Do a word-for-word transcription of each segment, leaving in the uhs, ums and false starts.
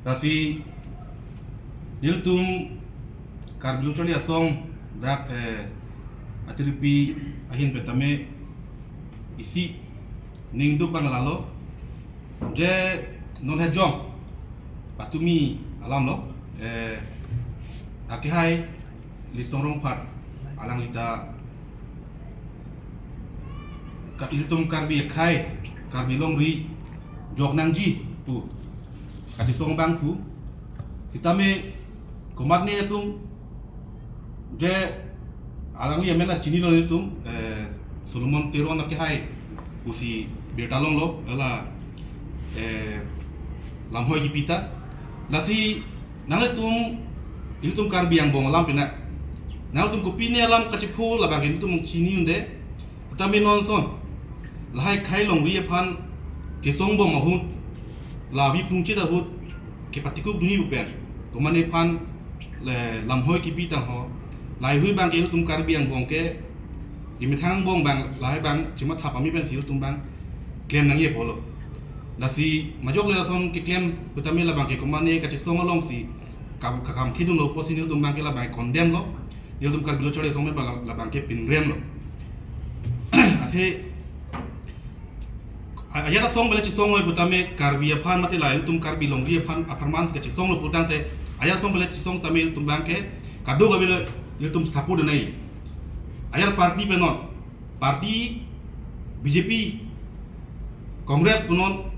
Lasi nelitum Karbi Lo Charli Asong dak, eh, atiripi ahin petame isi ningduk bang lalo. Je non hejong patumi alam lo, eh, akehai Listong Rongphar alangli ta ka ilitum Karbi akhei, Karbi longri jok nangji pu kachesong abang pu. Sitame komatne atum je alangli amen chinilo nelitum, eh, Solomon Teron akehai pusi birta longlo, hala, eh, lamhoi kipi ta. Lasi nanglitum, ilitum Karbi angbong alam pina, nanglitum kopine alam kachepho labang ke nelitum chini un-e. Tame non ason lahai khei longri aphan kesongbom ahut, la avi phungchit ahut kepatikuk dunji pu pen, komatne aphan le lamhoi kipi tangho. Lahaihui abang ke ilitum Karbi angbong ke, imethang angbong abang lahai abang chematha pame pensi ilitum abang klem nangji apotlo. Lasi majok le lason keklem putame labang ke komatne kachesong alongsi kam, kakam kedun lo pusi nelitum abang ke labang condemn lo. Nelitum Karbi Lo Charli Asong me bala-, labang ke pinrem lo. Athe a-, ajat asong bala chesong lo putame Karbi aphan mate la ilitum Karbi longri aphan apharman kachesong lo putangte, ajat asong bala chesong tame ilitum abang ke kadokave lo ilitum support nai. Ajat party pen non, party B J P, Congress punon,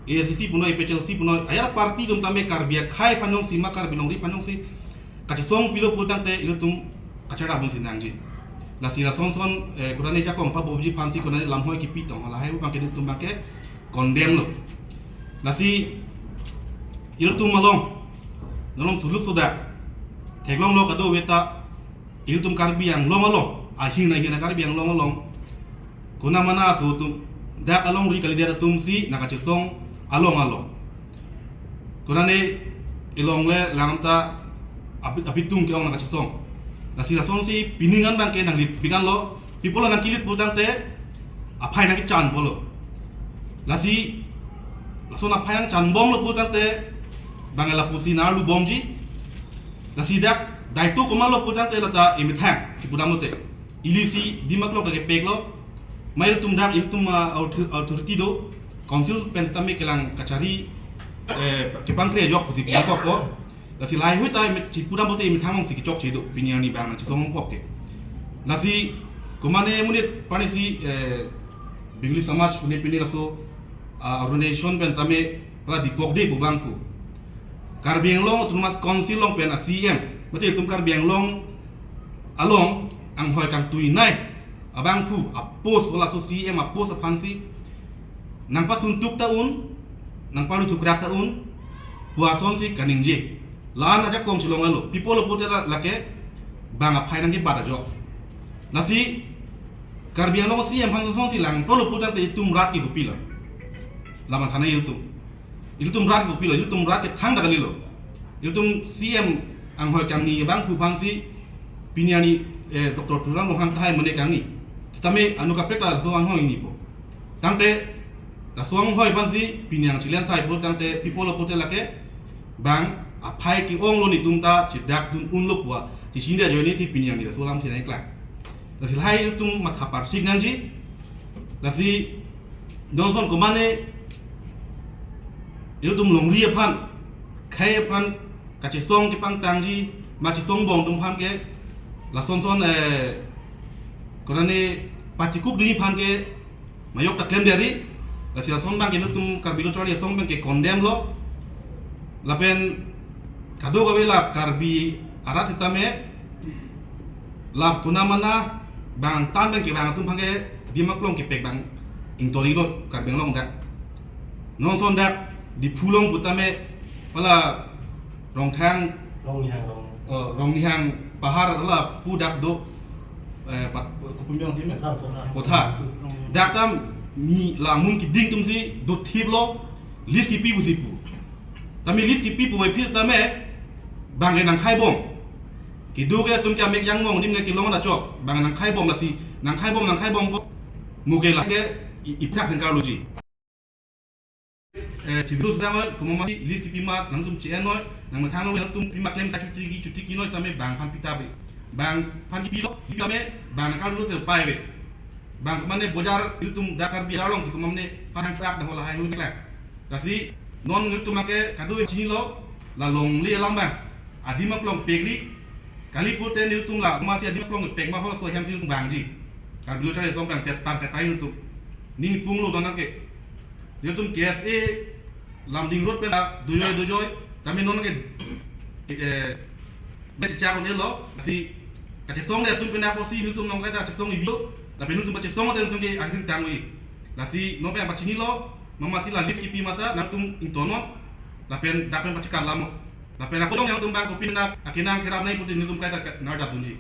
A I C C punon, A P H L C punon, ajat party atum tame Karbi akhei aphan jongsi ma Karbi longri aphan jongsi kachesong pilo putangte ilitum kachara bun si nangji. Lasi lason son, eh, kudane jakong pabobji aphansi kudane lamhoi kipi tong, lahai abang ke nelitum abang ke condemn lo. Lasi ilitum along, nalong suluk suda theklong lo kadokave ta, ilitum Karbi Anglong along, ahin ahin Karbi Anglong along, konamana aso atum, dak alongri kalidet atumsi nangkachesong along along. Konane ilong le langta api-, apitung ke-ong nangkachesong. Lasi lasonsi pining an abang ke nanglit pikan lo, people nangkilit putangte aphai nangkechan pulo. Lasi lason aphai nangchanbom lo putangte bang lapusi narlu bomji. Lasi dak daito komatlo putangte lata imethang chipudam lote, ilisi Dimaklong kepek lo. Ma ilitum dak ilitum, ah, author-, authority do, council pen tame kelang kachari, eh, kepangkre ajok pusi pangkok ko. Lasi lahaihui ta imi-, chipudam pote imethang alongsi kechokche do, pini arni abang nangchesong pok ke. Lasi komatne monit aphansi, eh, Bengali Samaj pune pine laso, ah, organization pen tame hala Dipok Dey pu abang pu. Karbi Anglong Autonomous Council along pen a C M, mate itum Karbi Anglong along anghoi kangtuinei abang pu a-post, hala laso C M a-post aphansi nangpasuntuk ta un, nangpanutukrak ta un pu asonsi kaningje. La-an ajakong chelong alo, people lo pute la, lake bang aphai nangkebat ajok. Lasi Karbi Anglong C M aphan asonsi langtolo putangte itum rat ke kopilo? Laman thana ilitum. Ilitum rat ke kopilo, ilitum rat ke thangta kalilo. Ilitum C M anghoi kangni abang pu aphansi pini arni, eh, Doctor Tuliram Ronghang tahai mane kangni. Tame anu kaprek ta laso anghoi nipo. Tangte laso anghoi aphansi pini angchilen sai putangte people lo pute lake bang aphai ke-ong lo, netum ta chedak dun unlo pu a chesinde ajoinesi pini arni laso alam thinai klang. Lasi lahai ilitum matha parsik nangji. Lasi non ason komatne ilitum longri aphan, khei aphan kachesong kepangtangji, ma chesongbom atum aphan ke lason son, eh, konane patikuk dunji aphan ke majok ta klemdet ri. Lasi lason abang ke ilitum Karbi Lo Charli Asong abang ke condemn lo. Lapen kadokave la Karbi arat sitame la konamana bang tan abang ke bang atum aphan ke Dimaklong kepek abang ingtoi lo Karbi Anglong dak. Non ason dak Diphu along putame hala Rongthang, Rongnihang, Rong. Eh, Rongnihang pahar hala pu dak do, eh, pat, kopumyong di me? Kothar, Kothar. Kothar. Rongnihang. Dak ta mi la amun keding atumsi dothip lo, lease kipi pusi pu. Tame lease kipi pu wai phil tame bang ke nangkhaibom. Kedo ke atum ke amek jangmong adim ne kelong na chok, bang nangkhaibom lasi, nangkhaibom, nangkhaibom po. Mo ke lake i-, ipthak sengkarlo ji. eh, civil sudah noi, komat ma list kipi ma nangtum che-en noi, nangmethang noi nangtum pima klem sa chuti ki chuti ki noi tame bang aphan pita be. Bang aphan kipilo, kipi tame bang nangkarlo te pai be. Bang komat ne bojar nelitum dak Karbi along si komat ne pahang trak dak lahai hu neklak. Lasi non nelitum ke kado chinilo, la longle alam bang. Adim aklong pekri, kali pute nelitum la masi adim aklong pek ma hol so hem si nelitum bangji. Karbi lo chari tong bang tet tang tet tai nelitum. Ning punglo donang ke. Nelitum K S A Lumding Road pen la dujoi dujoi. Tame non ke, eh, ne chichak un-elo, si kachesong le atum pen apotsi nelitum nong kaita chesong ivilo, lapen nelitum pachesong te nelitum ke akhir tang ui. Lasi non pen pachinilo, mama si la list kipi mata nangtum ingtonon, lapen dak pen pachekar lamo. Lapen ako dong nangtum bang kopi na akenang kerap nai pute nelitum kaita nar dap dunji.